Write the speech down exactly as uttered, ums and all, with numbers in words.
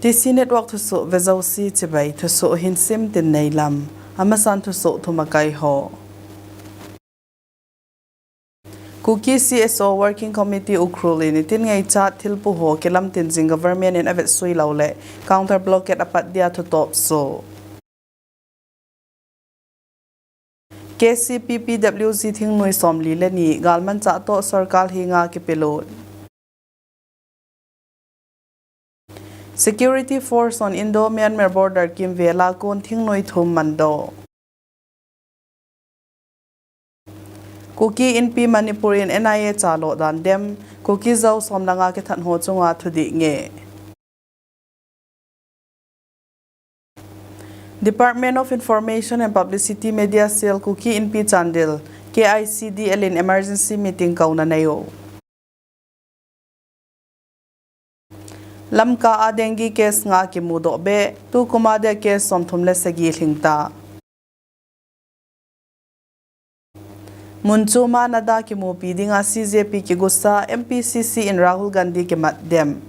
T C Network thusoh vejouse chibai, thusoh hinsim tin neilam. Amasan thusoh thumakai ho. Kuki C S O Working Committee Ukhrul in nitin ngaichat thilpu ho kilamtin jing government in avetsui lou le counter blockade apat dia thutop soh. K C P P W G thingnoi somli le ni galmanchah toh sorkar henga kipelut. Security Force hon Indo-Myanmar border kimvel a kon thingnoi thum mandoh. Kuki Inpi Manipur in N I A chalo dan dem, Kuki Zo somlanga kithat ho chunga thudih ngeh. Department of Information and Publicity Media Cell Kuki Inpi Chandel, K I C D L in emergency meeting kouna nei u. Lamka a dengue case nga kimudoh beh, tukum a dia case somthum le sagi lhingta. Mun chom a NADA kimupi dinga C J P kigusa, M P C C in Rahul Gandhi kimat dem.